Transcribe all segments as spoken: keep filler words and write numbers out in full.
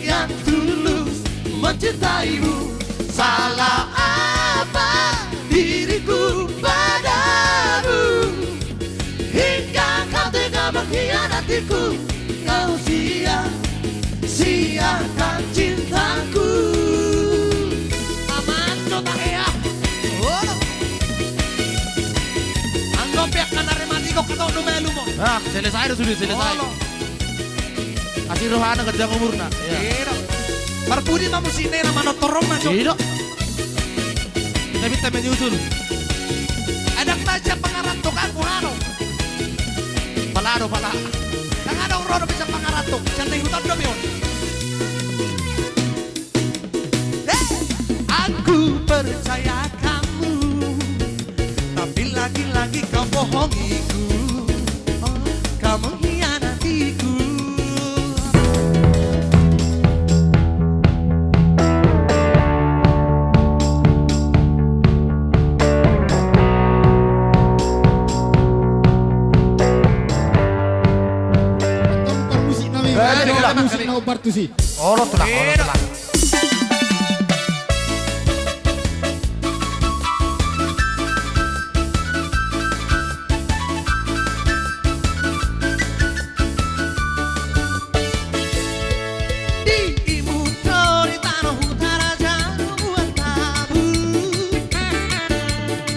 yang tulus mencintaimu. Salah apa diriku padamu, hingga kau tega mengkhianatiku? Kau sia-siakan cintaku. Aman, jota ea. Olo. Anggo pe angka na remati ko kato do melu mo. Ah, selesai do sude, selesai. Olo. Asi rohana, ganjang umurna. Iya. Iya do. Parpudi ma musik na i na manortor on ma jo. Iya do. Tapi tak menyusul. Adong na siap pangarantok, aku hano. Pala do, pala. Nang adong ro do bisa pangarantok. Sian na i hutan do mion. Eh, aku percaya kamu, tapi lagi-lagi kau bohongiku, kau mengkhianatiku. Antong parmusik nami. Eh, jadi musik nami partusi. Olo, tulak, olo, tulak. Di imu tori tano huta raja, huta tabu,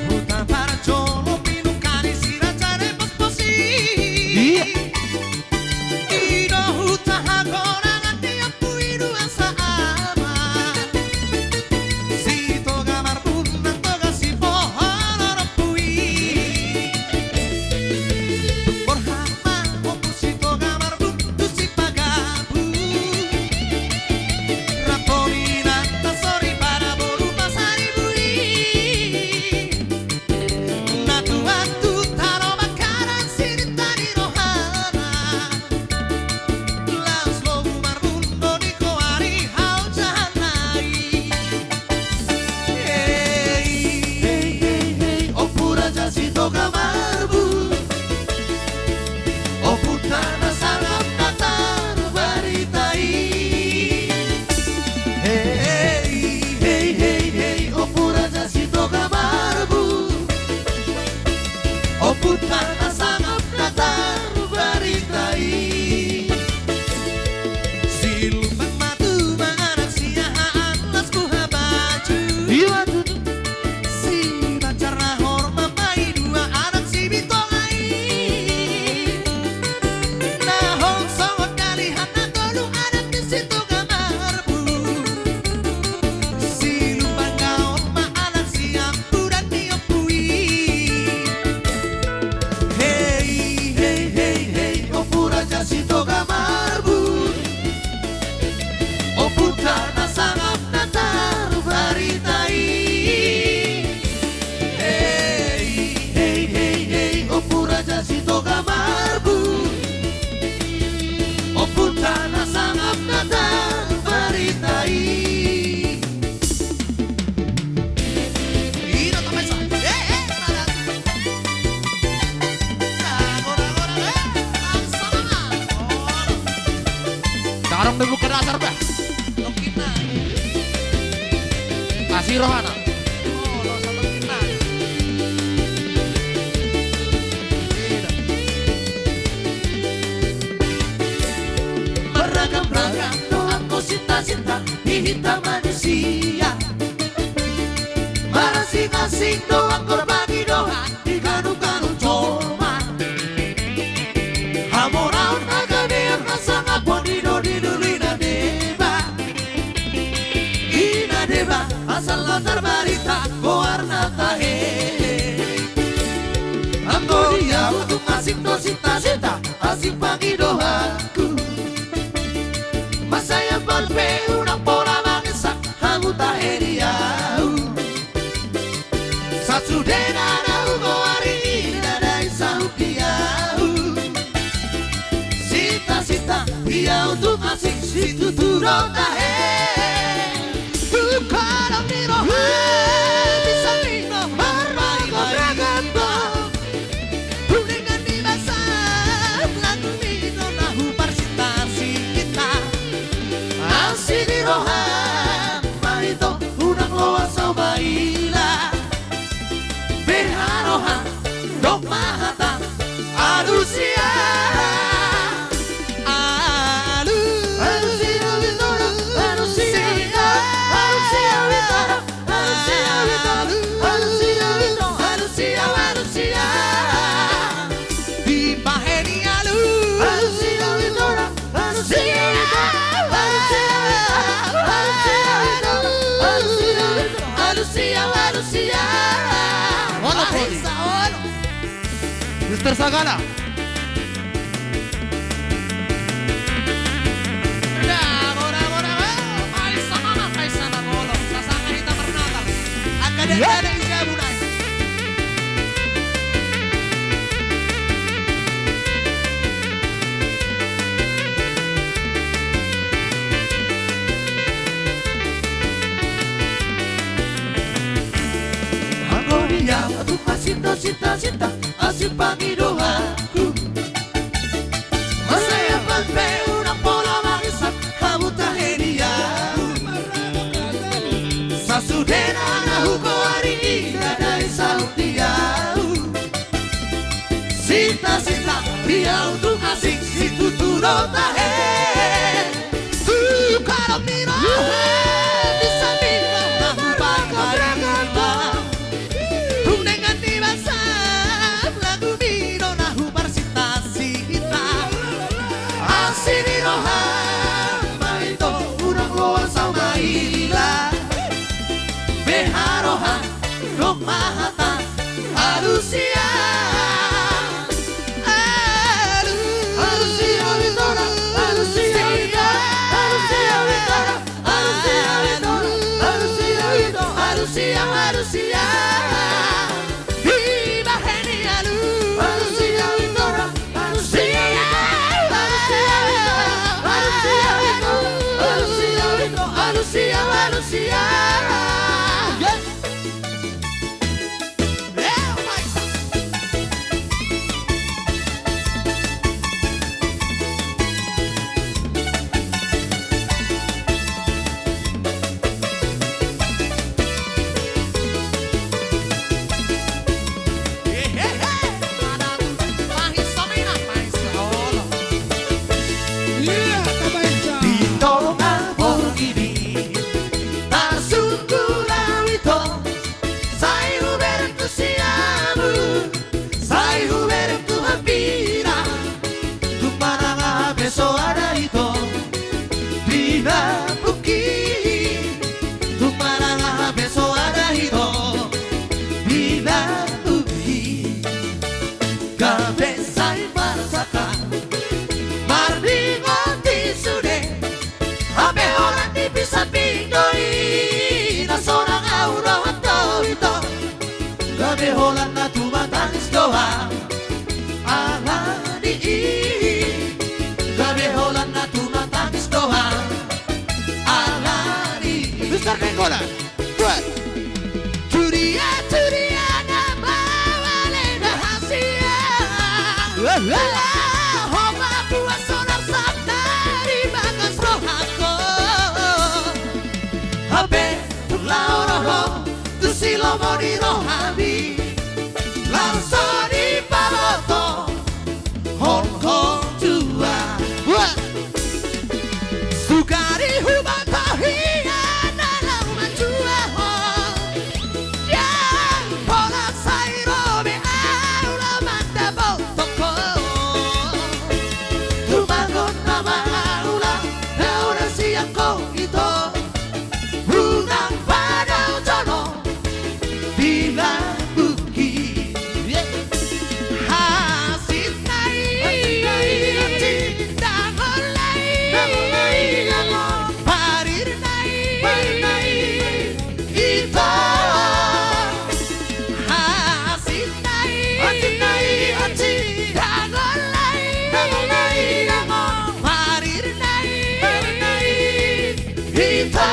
huta parjolo, pinungka ni si raja Deposposi. Iya. I do huta hagorangan ni ompu i, dua saama, Sitoga Marbun nang Toga Sipohon, ompu i. Borhat ma ompu Sitoga Marbun tu Sipagabu, rap boru inanta soripada boru Pasaribu i. Na tuat tu tano Mangkaran sininta ni rohana, laos lobu Marbun do di goari haojahanna i. Hei, hei, hei, hei, ompu raja Sitoga Marbun, ompunta na sangap na tarbarita i. Hei, hei, hei, hei, ompu raja Sitoga Marbun, ompunta na sangap na tarbarita i. Silumbang ma tuba anak siahaan las buha baju. Iya, tutu. Sibanjar na horma ma i dua anak Sibitola i. Na hong songon dalihan na tolu anak ni Sitoga Marbun. Silumbang gaol ma anak siampudan ni ompu i. Hei, hei, hei, hei, ompu raja Sitoga Marbun, ompunta na sangap na tarbarita i. Hei, hei, hei, hei, ompu raja Sitoga Marbun, ompunta na sangap na tarbarita i. Ina tamai sa. Eh, eh, mana? Gora, gora, eh, maksa mana? Oh. Tarong di buka dasar, bah. Tongkina. Asi rohana. Oh, lo sa tongkina. Ina. Beragam-ragam do anggo sinta-sinta di hita manusia. Marasing-asing do anggo pangidoan di ganup-ganup jolma. Hamoraon, hagabeon, hasangapon i do dilului na deba. I na deba asal na tarbarita goarna tahe. Anggo di ahu tung asing do sinta-sinta, asing pangidoanku. Mansai ampal pe unang pola mangesak hamu tahe di ahu. Sasudena na hugoari i ndada i saut di ahu. Sinta-sinta di ahu tung asing situtu do tahe. Tu kolom ni roha bisa i do marragam-ragam do. Uningan ni basa lagu i do na huparsinta-sinta. Olo, Boli. Mister Sagala. Dah, ora, ora, ora. Maisa, mama, maisa na, olo. Sasanga hita marnatar. Angka, ya, dada di jabu nai. Anggo dia tu pasinta, sinta, sinta, asi pangidoanku. Mansai apan pe unang pola mangisap hamu tahe di ahu. Sasudena na hugoari i ndada i saut di ahu. Sinta, sinta, dia untuk asing situtu do tahe. Sukaron ni roha, bisa minta na hupaima. Tung dengan ni basa, lagu mino na huparsinta sinta. Asi ni roha, ma ito unang loas au maila. Beha roha, Rok mahata alusia. Alu. Alusia, Vitora, alusia, Vitora, alusia, Vitora, alusia, Vitora, alusia, Vitora, alusia, alusia. Viva Heni Alu. Alusia, Vitora. Di tonga borngin i tasungkun au ito, sai hubereng tu siamun, sai hubereng tu hambirang. Tung manang aha pe soada ito, di lambungki. Tung manang aha pe soada ito, di lambungki. Gabe sai marsakkak, marningot i sude. Hape holan di pisamping do i, na sonang au dohot ho ito. Gabe holan na tumatangis do au ala ni i. Gabe holan na tumatangis do au ala ni i. Mister Nenggolan. Buat. Turia, turia, na mawalenda hasian. Wah, wah. Ho ma buat sonar sandari bagas rohangku. Hape tung laho ro ho tu si lomo ni rohami. Laos so dipaboto hon ho tu au. Wah. Sugari huboto hian na laho manjua ho. Jang pola sai ro be au laho mandapothon ho. Tumagon nama au laho na sian ho ito. Unang padaoton ho. Di lambungki. Hasinta i. Dangolna i. Parirna i. Ito. Hasinta i. Dangolna i. Parirna i. Ito.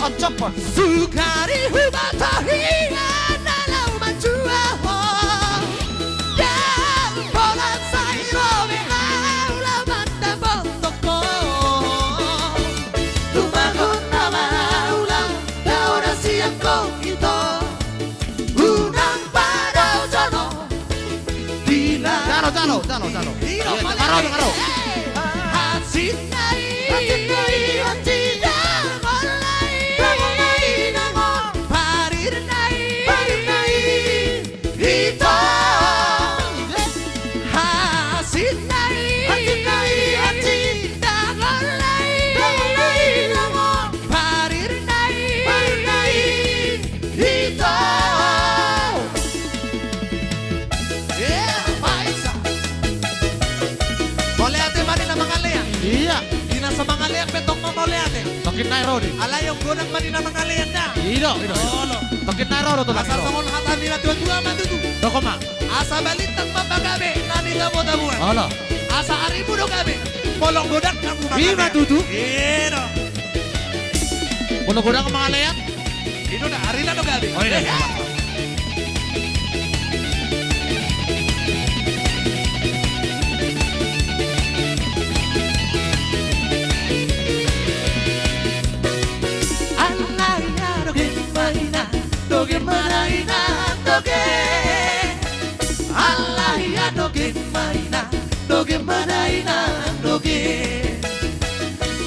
Oncopon. Sukari huboto hian na laho manjua ho. Ndang pola sai ro be au laho mandapothon ho. Tumagon nama au laho, ndang pola sian ho ito. Unang padaojon ho. Jalo, jalo, jalo, jalo. Iya, maro, maro. Hasinna i, hasinna i, hasinna i, parirna i, parirna i, ito. Hasinna i, hasinna i, hasinna i, parirna i, parirna i, ito. Mauliate ma di na mangalean. Iya. Di na so mangalean pe tong ma mauliate. Tongkin nai ro di. Alai on godang ma di na mangalean da. Ido, ido. Olo. Tongkin nai ro do tulang. Asa songon hata ni na tua-tua ma tutu. Toko ma. Asa balintang ma pagabe na nitabotaboan. Olo. Asa arimu do gabe. Molo godang hamu mangalean. Ima tutu. Ido. Molo godang mangalean. Ido da, arina do gabe. Oh, ido. Alai adong ma inang, dogen ma da inang dogen. Alai adong ma inang, dogen ma da inang dogen.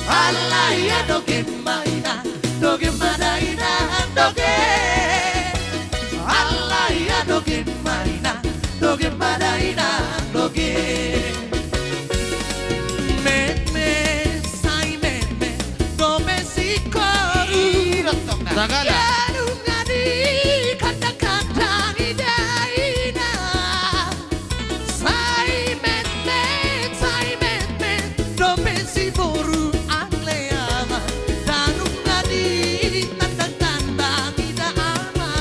Alai adong ma inang, dogen ma da inang dogen. Alai adong ma inang, dogen ma da inang dogen. Metmet, sai metmet dope singkoru. Ira tong na. Sagala. Ia nunga dikandangkandangi da inang. Sai metmet, sai metmet dope siboru ale ama, ndang nunga ditandangtandangi da ama.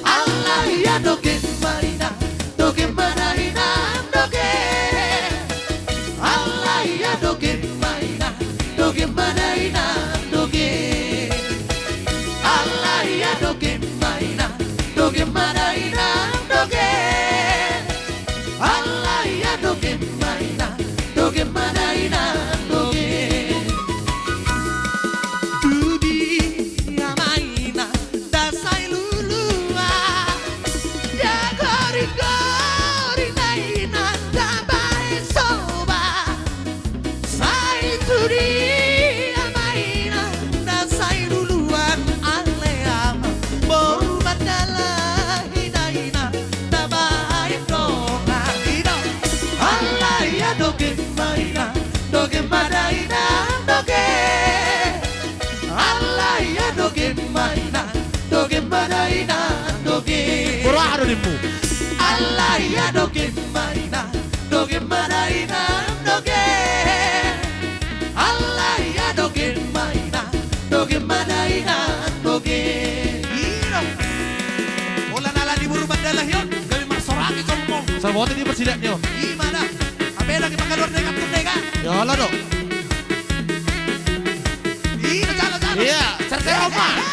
Alai adong ma inang, dogen ma da inang dogen. Alai adong ma inang, dogen ma da inang dogen. Alai adong ma inang, dogen ma da inang dogen. Alai adong ma inang, dogen ma da inang dogen. Tu dia ma inang da sai luluan, da goringgori na inang da baen soba. Sai tu dia ma inang da sai luluan ale ama, boru mandalahi na inang da baen dongan. Ido. Alai adong ma inang, dogen ma da inang dogen. Alai adong ma inang, dogen ma da inang dogen. Boru aha do nimmu? Alai adong ma inang, dogen ma da inang dogen. Alai adong ma inang, dogen ma da inang dogen. Ido. Holan ala ni boru mandalahi on gabe marsoraki jolma on. Sabote di persidak ni on. Ima da. Ape lagi mangkaluar deka tu deka. Ya Allah do. Ih, jalo, jalo. Iya, serse oma. Eh, eh,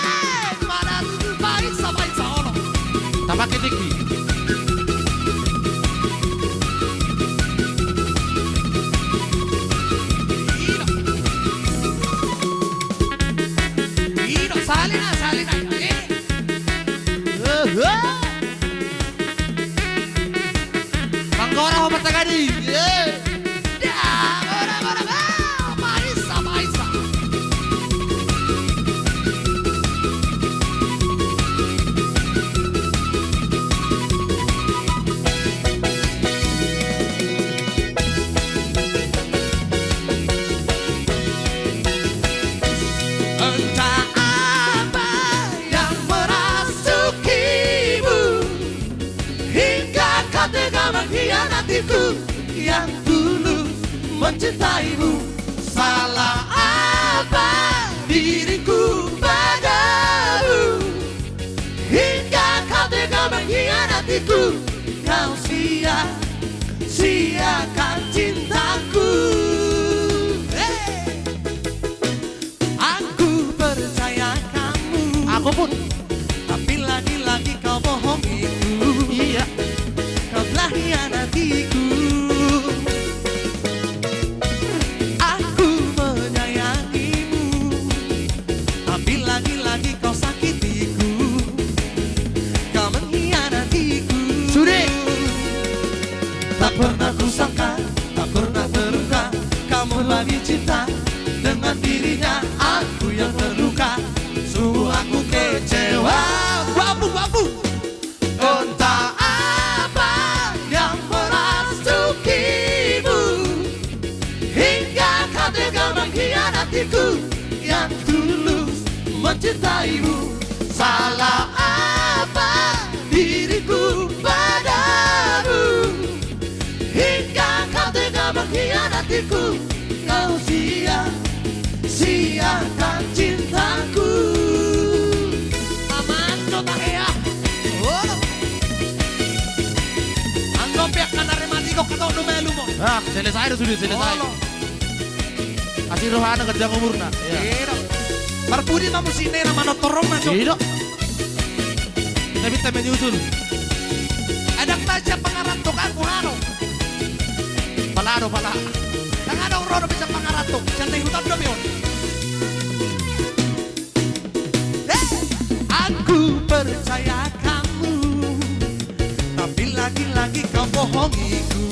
mana tutu baisa, baisa, olo. Tapake tinggi. Ino. Ino, salina, salina. Eh. Eh, eh. Manggora ho martagadi. Ye. Da, gora, gora, gora. Paisa, paisa. Entah apa yang merasukimu. Hingga kau tega mengkhianatiku yang tulus mencintaimu. Salah apa diriku padamu? Hingga kau tega mengkhianatiku. Kau sia-siakan cintaku. Hei! Aku Tak pernah terluka, kau membagi cinta. Dengan dirinya aku yang terluka. Sungguh aku kecewa. Wabu, wabu. Entah apa yang merasukimu, hingga kau tega mengkhianatiku yang tulus mencintaimu. Salah apa diriku padamu, hingga kau tega mengkhianatiku. Kau sia-siakan cintaku. Aman do tahe ah. Olo. Anggo pe angka na remati ko katok do malu mo. Ah, selesai do sude, selesai. Olo. Asi rohana ganjang umurna. Iya. Iya do. Marpudi ma musik ni na manortor ma jo. Iya do. Tapi tak menyusul. Adong ma sian Pangarantok, aku hano. Pala do, pala. Ndang adong ro dope sian Pangarantok, sian na di huta dope on. Eh, aku percaya kamu, tapi lagi-lagi kau bohongiku,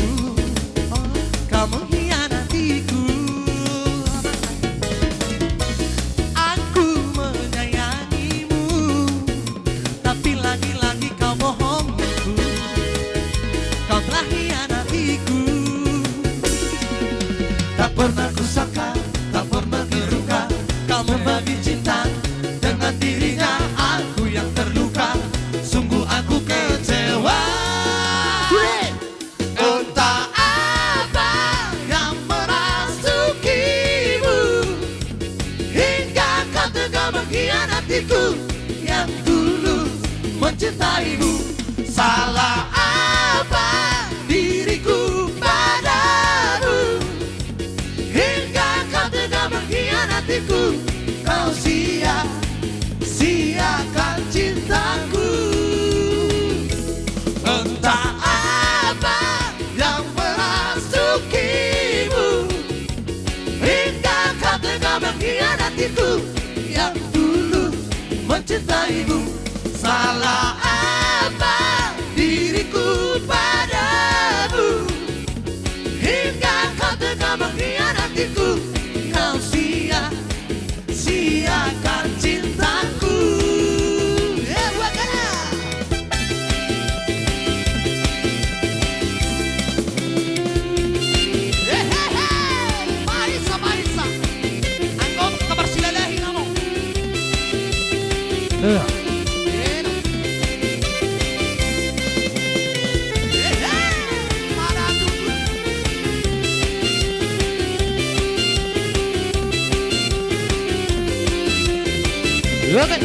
kau mengkhianatiku. Aku menyayangimu, tapi lagi-lagi kau bohongiku, kau telah khianatiku. Tak pernah kusangka, tak pernah kuduga, kau membagi cinta. Dengan dirinya aku yang terluka. Sungguh aku kecewa. Entah apa yang merasukimu, hingga kau tega mengkhianatiku yang tulus mencintaimu. Salah apa diriku padamu, hingga kau tega mengkhianatiku. Kau sia-siakan cintaku. Entah apa yang merasukimu, hingga kau tega mengkhianatiku yang tulus mencintaimu. Salah apa diriku padamu, hingga kau tega mengkhianatiku. Kau sia-siakan cintaku. Eh, buat kena. Hehehe, paisa, paisa. Anggo kabar silalahi namo. Iya. Hehe, para tutu. Oke.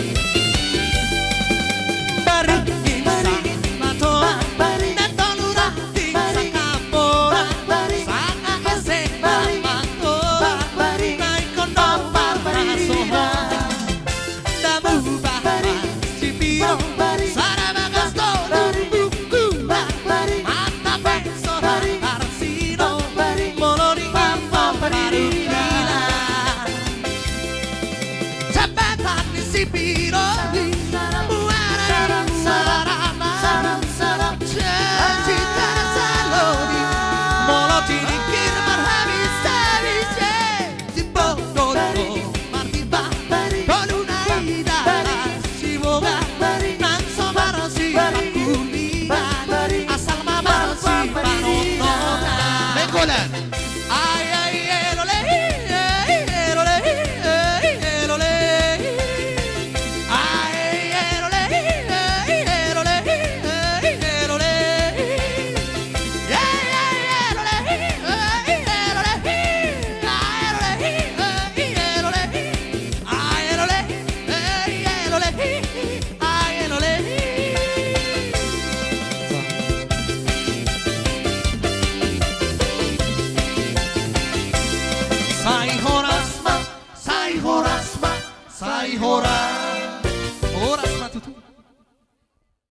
Jabatan ni si Piro i, muara ni muara na. Janji tana saloni, molo tiningkir marhabis-habis i. Timbo do do martimba, tolu na i dalan siboga, nang so marsipakulinan, asal ma marsipanonotan. Bengkolan.